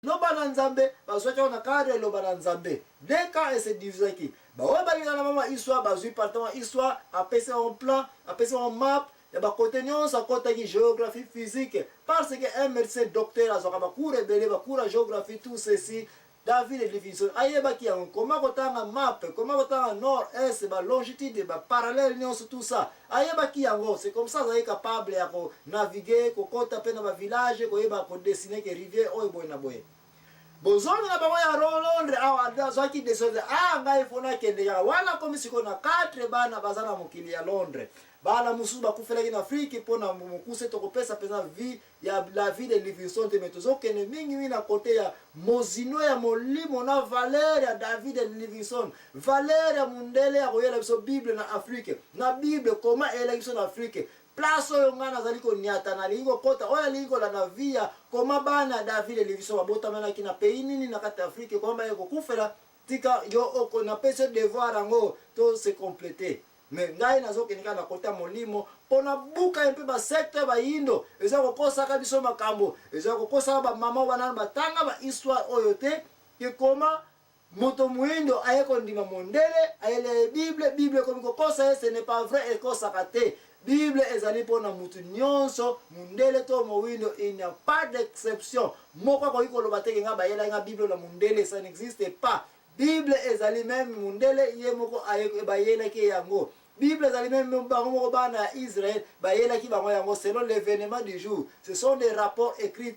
Loba na Nzambe, bazwaki yango na cadre ya Loba na Nzambe. Deux camps ese divisaki. Baoyo balingaka na mama histoire bazwi parti mama histoire, apesi bango plan, apesi bango map ya ba kote nyonso akotaki geographie, physique, parce que un medecin docteur azwaka ba cours ebele, ba cours ya geographie, tout ceci. David Livingstone ayebaki yango, koma kotanga map, koma kotanga nord, est, ba longitude, ba parallèle nyonso, tout ça. Ayebaki yango, c'est comme ça azalaki capable ya ko naviguer, kokota pe na ba village, koyeba ko dessiner que rivière oyo boye na boye. Bozongi na bango ya Londres awa azwaki decision te, ah ngai faut nakende kaka. Wana akomi sikoyo na 4 bana baza na mokili ya Londres. Bana mosusu bakufelaki na Afrique mpo na mokuse tokopesa mpenza vie ya la vie de Livingstone te, mais tozokende mingi mingi na kote ya mozino ya molimo na valeur ya David Livingstone, valeur ya mundele ya koyela biso Bible na Afrique, na Bible koma eyelaki biso na Afrique. Place oyo ngai nazali koniata, nalingi kokota oyo alingi kolanda vie ya koma bana ya David Livingstone babotamanaki na pays nini na kati ya Afrique, koma baye kokufela. Tika yo oko napesi yo devoir yango to se completer. Mais ngai nazokende kaka na kota molimo mpo nabuka ye mpe basecte ya bayindo eza kokosaka biso makambo, eza kokosaka bamama wana batanga ba histoire oyo te ke koma moto moyindo aye kondima mondele ayeli ye bible, bible ekomi kokosa ye. Ce n'est pas vrai, ekosaka te. Bible ezali mpo na mutu nyonso, mondele to moyindo, il n'y a pas d'exception. Moko akoki koloba te ke ngai bayelaki nga bible na mondele, ça n'existe pas. Bible ezali meme mundele ye moko bayelaki ye yango. Bible ezali meme bango moko bana ya Israël bayelaki bango yango selon l'evenement du jour. Ce sont des rapports écrits.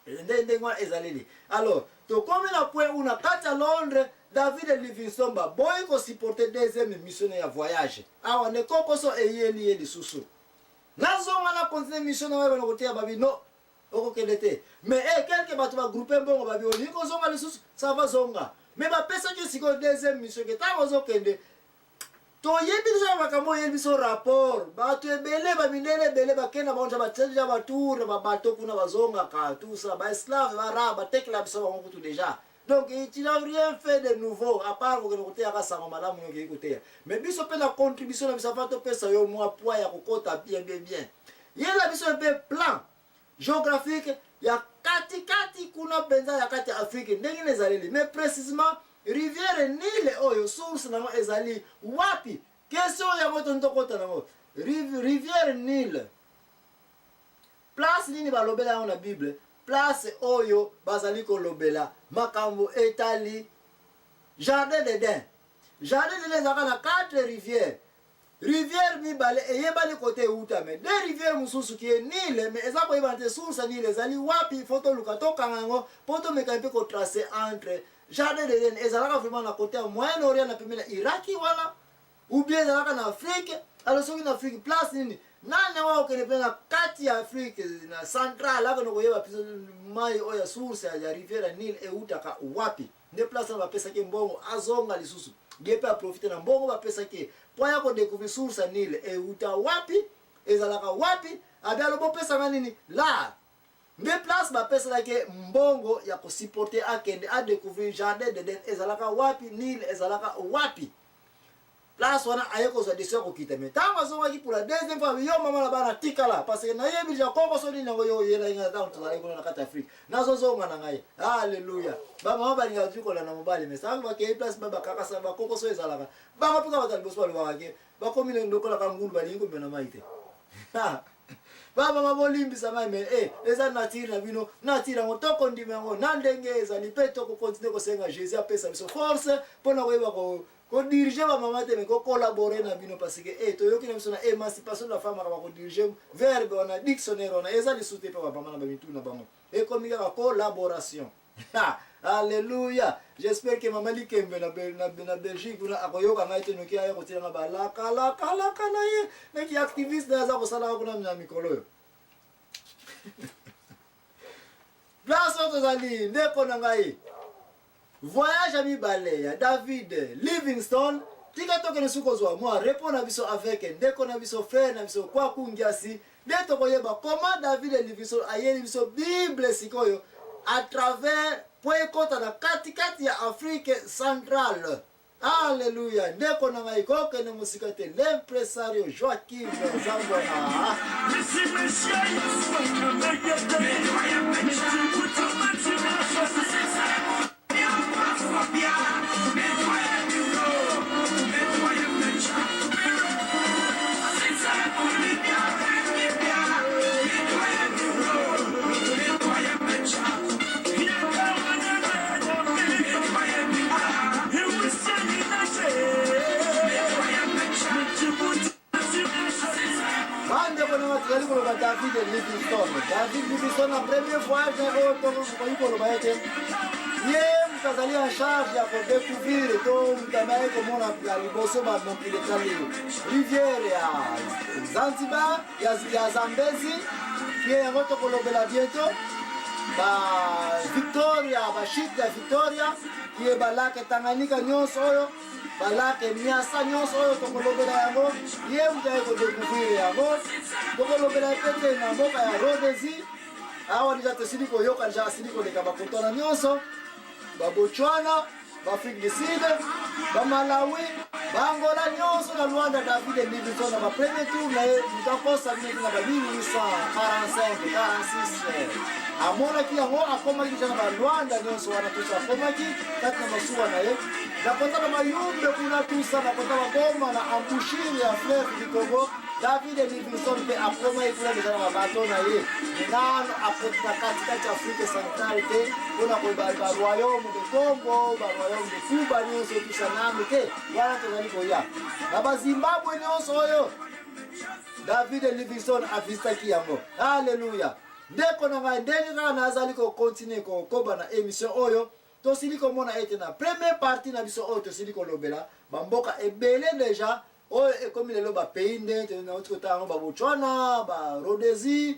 Nde ndenge wana ezaleli. Alors, tokomi na point où na kati ya Londres, David Livingstone baboyi ko supporter deuxième mission ya voyage. Awa nde kokoso eyeli ye lisusu. Nazonga na continuer mission na ngai bana koteya babi no okokende te mais eh quelque bato ba groupe mbongo babi olingi kozonga lisusu ça va zonga mais bapesaki yo sikoyo deuxième mission ke ntango ozokende toyebi deja makambo oyebi biso rapport bato ebele bamindele ebele bakenda bango deja batia deja batour na babato kuna bazongaka tout ça baesclave bara batekela biso bango kutu deja. Donc tu n'as rien fait de nouveau à part kokende koteyaka sango malamu okei koteya, mais biso mpe na contribution na biso afa topesa yo mwa poids ya kokota bien bien bien. Yela biso mpe plan géographique ya katikati kuna mpenza ya kati ya Afrique ndenge nini ezaleli, mais précisément rivière Nile oyo source nango ezali wapi? Question yango toni tokota nango. Rivière Nile, place nini balobela yango na Bible? Place oyo bazali kolobela makambo etali jardin d'Eden. Jardin d'Eden ezalaka na 4 rivières. Rivière mibale eyebani kote euta, mais deux rivières mosusu qui est Nile, mais eza koyebana te source ya Nile ezali wapi. Faut toluka tokanga yango mpo tomeka mpe kotrace entre jardin d'Eden ezalaka vraiment na kote ya Moyen Orient na pembeni ya Iraki wana, ou bien ezalaka na Afrique. Alors soki na Afrique place nini, nani yango akokende mpe na kati ya Afrique na centrale akende koyeba biso mai oyo ya source ya rivière ya Nile eutaka wapi? Nde place wana bapesaki mbongo azonga lisusu, ye mpe aprofite na mbongo bapesaki ye mpo aya kodécouvrir source ya Nile euta wapi, ezalaka wapi. Abi alo bopesanga nini la nde place bapeselaki ye mbongo ya kosupporter akende adécouvrir jardin d'Eden ezalaka wapi, Nile ezalaka wapi. Place wana aye kozwa décision ya kokita, mais ntango azongaki pour la deuxième fois, yo mama na bana tikala parce que nayebi deja kokoso nini yango yo oyelaki ngai ntango tozalaki kuna na kati ya Afrique, nazozonga na ngai. Alleluya. Bamama balingaka tuki kolanda mobali, mais sango bakei place ba bakakasa bakokoso ezalaka bango mpe kaka bato ya liboso balobaka ke bakomi lokola kangulu balingi komema na mai te. Bamama bolimbisa ngai, mais eh, eza nature na bino, nature yango tokondima yango na ndenge ezali mpe tokokontinue kosenga Jésus apesa biso force mpo na koyeba ko kodiriger bamama te, mais kocollaborer na bino parce que eh, toyoki na biso na émancipation de la femme kaka kodiriger verbe wana dictionnaire wana eza lisusu te mpe bamama na bamitu na bango ekomi kaka collaboration. Alléluia. J'espère que mama Likembe na Belgique kuna akoyoka ngai te noki aya kotia nga balakalakalaka na ye naki activiste na aza kosalaka kuna na mikolo oyo. Place oyo tozali ndeko na ngai, voyage ya mibale ya David Livingstone. Tika tokende soki kozwa mwa repos na biso avec ndeko na biso, frère na biso Kwaku Ngiasi, nde tokoyeba comment David Livingstone ayeli biso Bible sikoyo à travers po ekota na katikati ya Afrique centrale. Alleluia ndeko na ngai kokende mosika te l'impresario Joachim Zambwana. Bandeko na nga tozali koloba David Livingstone. David Livingstone na premier voyage na oyo tokoki koloba ete ye moto azali en charge ya kodécouvrir to moto amaki komona ya liboso bamokili etali rivière ya Zanzibar ya Zambezi ye yango tokolobela bientôt ba Victoria ba chute ya Victoria ye balake Tanganyika nyonso oyo balake Nyasa nyonso oyo tokolobela yango ye moto aye kodécouvrir yango tokolobela ye mpe te na mboka ya Rhodesie awa deja tosili koyoka deja asili koleka bakotana nyonso ba Botswana ba Afrique du Sud, ba Malawi, ba Angola nyonso na Luanda. David Livingstone na ba premier tour na ye moto akosa bino te na ba 1845 46 amonaki yango, akomaki deja na ba Luanda nyonso wana tusa, akomaki kati na masuwa na ye na kota na Mayumbe kuna tusa na kota bakoma na embouchure ya fleuve du Congo. David Livingstone mpe akomaki kuna deja na babato na ye, nano akoti na katikati ya Afrique centrale te mpona koyeba baroyaume de Congo, baroyaume de Kuba nyonso tusa nano te. Wana tozali koya na bazimbabwe nyonso oyo David Livingstone avisitaki yango. Alleluya ndeko na ngai, ndenge kaka nazali kokontinue kokoba na émission oyo, tosili komona ete na première partie na biso oyo tosili kolobela bamboka ebele deja oyo ekomi lelo bapays nde nauti kotala yango, babotswana, barhodesie,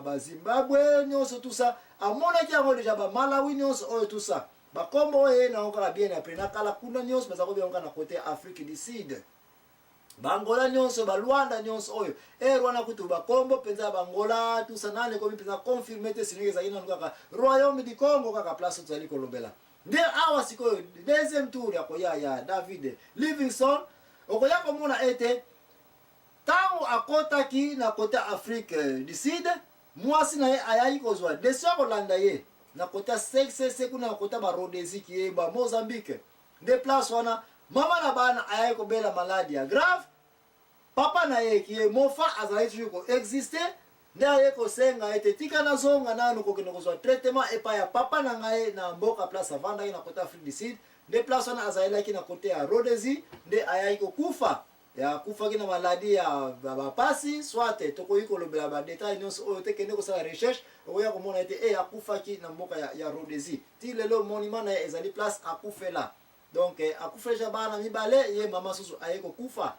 bazimbabwe nyonso tusa amonaki yango deja, bamalawi nyonso oyo tusa bakombo oyo ye nango kaka bien après na kala kuna nyonso baza kobenga kaka na côté Afrique du Sud, bangola nyonso, balwanda nyonso oyo ere wana kutu bakombo mpenza ya bangola tusa nani ekomi mpenza confirmé te, sinon ezalaki nanu kaka royaume du Congo kaka place tozali kolobela. Nde awa sikoyo deuxième tour ya koya ya David Livingstone, okoya komona ete ntango akotaki na côté Afrique du Sud, mwasi na ye ayaki kozwa décision ya kolanda ye na côté ya ccc kuna na côté barhodésie ye ba Mozambique. Nde place wana mama na bana ayaki kobela maladie ya grave. Papa na ye kie Mofa azalaki toujours koexiste, nde aye kosenga ete tika nazonga nanu kokende kozwa traitement epai ya papa na ngai na mboka place avandaki na côté Afrique du Sud. Nde place wana azalelaki na côté ya Rhodesie, nde ayaki kokufa. Akufaki na maladie ya bapasi, soit tokoki kolobela badétail nyonso oyo te, kende kosala recherche, okoya komona ete e akufaki na mboka ya Rhodesie. Ti lelo monument na ye ezali place akufela. Donc akufela bana mibale, ye mama susu aye kokufa.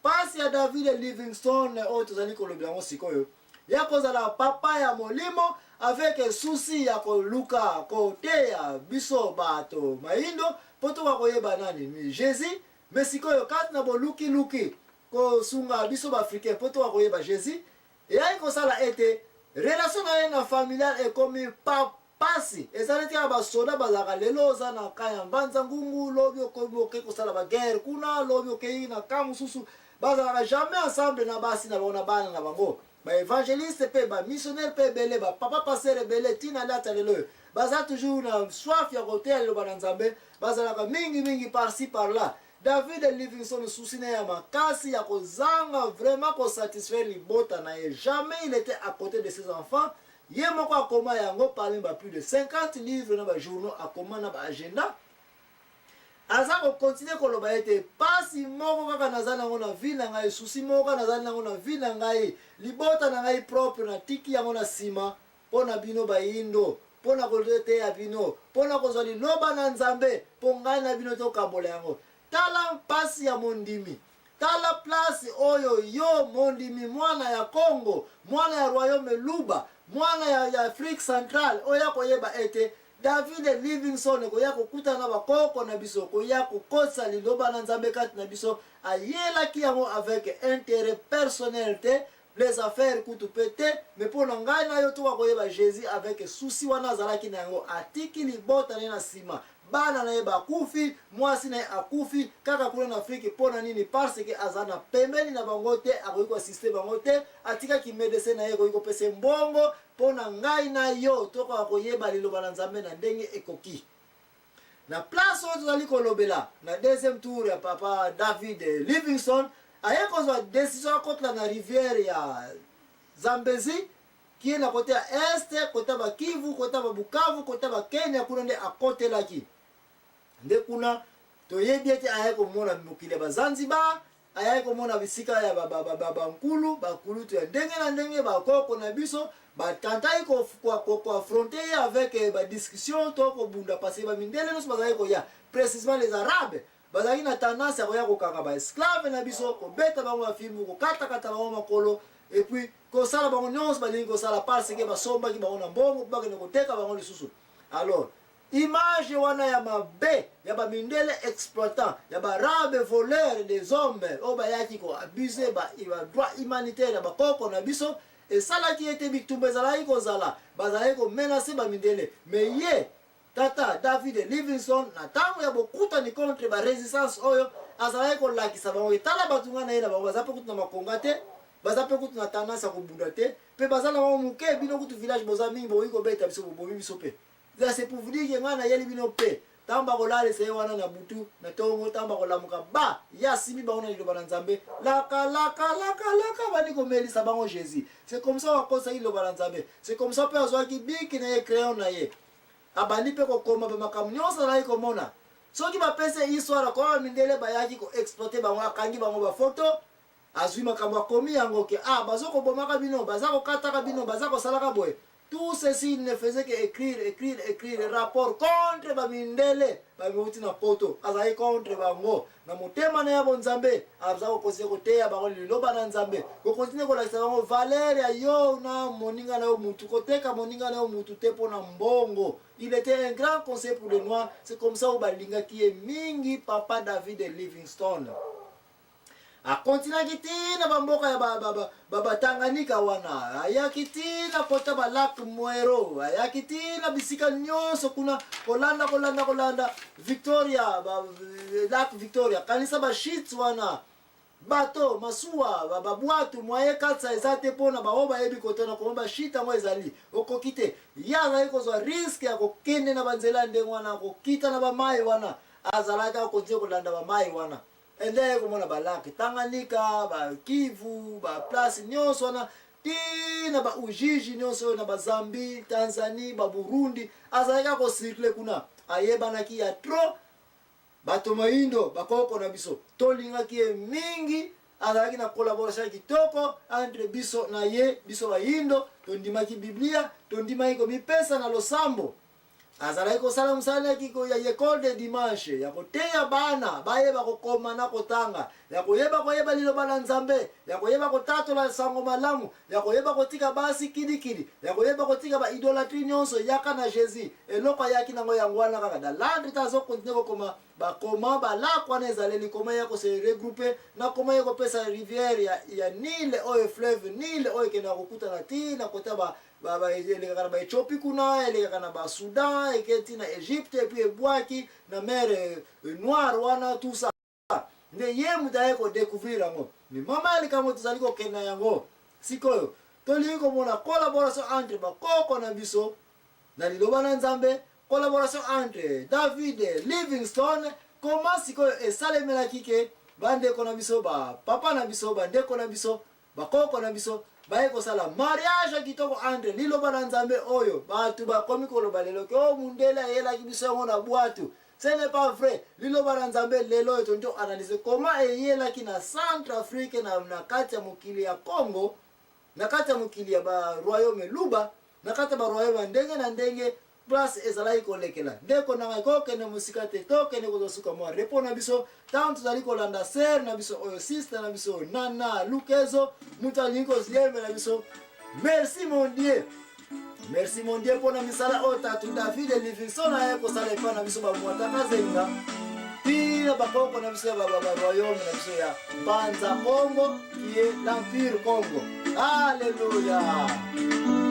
Pasi ya David Livingstone oyo tozali kolobela yango sikoyo, ya kozala papa ya molimo avec souci ya koluka koteya biso bato mayindo mpo toka koyeba nani ni Jésus. Mais sikoyo kati na bolukiluki kosunga biso baafricain mpo toka koyeba Jésus, eyaki kosala ete relation na ye na familiale ekomi pa pasi. Ezali tika basoda bazalaka lelo oza na ka ya Mbanza Ngungu, lobi okomi okei kosala baguerre kuna, lobi okei na ka mosusu, bazalaka jamais ensemble na basi na bango na bana na bango. Baévangéliste mpe bamissionnaire mpe ebele, bapapa pasteur ebele ntina lata lelo oyo baza toujours na soif ya koteya liloba na Nzambe, bazalaka mingimingi par-ci par-là. David Livingstone, souci na ye ya makasi ya kozanga vraiment kosatisfaire libota na ye, jamais il était à côté de ses enfants. Ye moko akoma yango parmi ba plus de 50 livres na bajournaux akoma na baagenda. Aza kokontinue koloba ete pasi moko kaka naza nango na vie na ngai, souci moko kaka nazali nango na vie na ngai, libota na ngai propre natiki yango na nsima mpo na bino bayindo, mpo na koteya bino, mpo na kozwa liloba na Nzambe, mpo ngai na bino tokabola yango. Tala mpasi ya mondimi, tala place oyo yo mondimi, mwana ya Congo, mwana ya royaume Luba, mwana ya Afrique centrale, oyo koyeba ete David Livingstone koya kokutana na bakoko na biso, koya kokotisa liloba na Nzambe kati na biso, ayelaki yango avec intérêt personnel te, les affaires kutu mpe te, mais mpo na ngai na yo toka koyeba Jésus. Avec souci wana azalaki na yango, atiki libota ne na nsima. Bana na ye bakufi, mwasi na ye akufi kaka kuna na Afrique. Mpo na nini? Parce que aza na pembeni na bango te, akoki ko assister bango te, atikaki medecin na ye ekoki kopesa ye mbongo. Mpo na ngai na yo tokoka koyeba liloba na Nzambe na ndenge ekoki. Na place oyo tozali kolobela na deuxième tour ya papa David Livingstone, aye kozwa decision akotela na rivière ya Zambezi qui est na kote ya est, kote ya ba Kivu, kote ya ba Bukavu, kote ya ba Kenya, kuna nde akotelaki. Nde kuna toyebi ete ayaki komona mokili ya ba Zanzibar, ayaki komona bisika ya bankulu, bakulutu ya ndenge na ndenge, bakoko na biso batantaki koaffronte ye avec eh, badiscussion to kobunda, parce que bamindele nyonso bazalaki koya, précisement les Arabes, bazalaki na tendance ya koya kokanga baesclave na biso, kobeta bango bafimbu, kokatakata bango makolo, et puis kosala bango nyonso balingi kosala, parce que basombaki bango na mbongo mpo bakende koteka bango lisusu. Alors image wana ya mabe ya bamindele exploitant, ya baarabe voleur des hommes, oyo bayaki koabuse badroit humanitaire ya bakoko na biso, esalaki ete bitumba ezalaki kozala, bazalaki komenace bamindele. Mais ye tata David Livingstone, na ntango ya bokutani contre barésistance oyo, azalaki kolakisa bango: etala bato ngai na ye na bango, baza mpe kutu na makonga te, baza mpe kutu na tendance ya kobunda te, mpe baza na bango moke. Bino kutu village boza mingi, bokoki kobeta biso, bobomi biso. Mpe c'est pour vous dire que ngai nayeli bino mpe ntango bakolalisa ye wana na butu na ntongo, ntango bakolamuka, ba ye asimbi bango na liloba na Nzambe, laka laka laka laka, bandi komelisa bango Jésus. C'est comme ça bakosaki liloba na Nzambe. C'est comme ça mpe azwaki bic na ye, crayon na ye, abandi mpe kokoma mpe makambo nyonso azalaki komona. Soki bapesi histoire koma mindele bayaki koexploite bango, akangi bango bafoto, azwi makambo, akomi yango ke ah, baza kobomaka bino, baza kokataka bino, baza kosalaka boye. Tout ceci, il ne faisait que écrire, écrire, écrire rapport contre bamindele bameuti na Poto. Azalaki contre bango na motema na ya bonzambe. Aza kokontinue koteya bango liloba na Nzambe, kokontinue kolakisa bango valeur ya yo na moninga na yo mutu, koteka moninga na yo mutu te mpo na mbongo. Il était un grand conseil pour les Noirs. C'est comme ça oyo balingaki ye mingi. Papa David Livingstone akontinaki ti na bamboka ya Batanganika wana, ayaki ti na kota balac Moero, ayaki ti na bisika nyonso kuna, kolanda, kolanda, kolanda Victoria, lac Victoria. Kanisa bashits wana, bato masuwa, babwatu mwaye katsa eza te. Mpona baoyo bayebi kotana koma bashit yango ezali, okoki te. Ye azali kozwa risque ya kokende na banzela ya ndenge wana, kokita na bamai wana. Azalaki akontinue kolanda bamai wana, ende aye komona balac Tanganyika, bakivu, baplace nyonso wana, ti na baujiji nyonso oyo na bazambie, Tanzanie, baburundi. Azalaki akocircule kuna, ayebanaki ya trop. Bato moyindo, bakoko na biso, tolingaki ye mingi. Azalaki na collaboration ya kitoko entre biso na ye. Biso bayindo tondimaki Biblia, tondimaki komipesa na losambo. Azalaki kosala mosala ya école de dimanche, ya koteya bana bayeba kokoma na kotanga, ya koyeba koyeba liloba na Nzambe, ya koyeba kotatola sango malamu, ya koyeba kotika basi kilikili, ya koyeba kotika baidolâtrie nyonso, yaka na Jésus. Eloko ayaki nango yango wana kaka. Da landre ta azokontinue kokoma bakoma balac wana ezaleli, koma ya kose regroupe na koma ya kopesa rivière ya Nile, oyo fleuve Nile oyo ekendaka kokutana ti na kota elekaka na baethiopie kuna, elekaka na basudan, eke ti na Egypte, et puis ebwaki na mer Noire wana. Tout ça nde ye moto aye kodécouvrir yango. Mais mama ya likambo tozali kokenda yango sikoyo, tolingi komona collaboration entre bakoko na biso na liloba na Nzambe, collaboration entre David Livingstone. Koma sikoyo esalemelaki ke bandeko na biso, bapapa na biso, bandeko na biso, bakoko na biso baye kosala mariage ya kitoko entre liloba na Nzambe oyo bato bakomi koloba lelo ke o mundele ayelaki biso yango na bwatu. Ce n'est pas vrai. Liloba na Nzambe lelo oyo tondi analyse koma eyelaki na Centre Afrique, na kati ya mokili ya Congo, na kati ya mokili ya baroyaume Luba, na kati ya baroyaume ya ndenge na ndenge, place ezalaki kolekela. Ndeko na ngai, kokende mosika te, tokende kozwa suka mwa repos na biso ntango tozali kolanda sœur na biso oyo, sister na biso oyo, Nana Lukezo, moto alingi koyembela biso "Merci mon Dieu". Merci mon Dieu mpona misala oyo tatu David Livingstone aye kosala epai na biso bamwataka zenga, tina bakoko na biso ya baroyaume na biso ya Mbanza Congo, qui est l'empire Congo. Alléluia.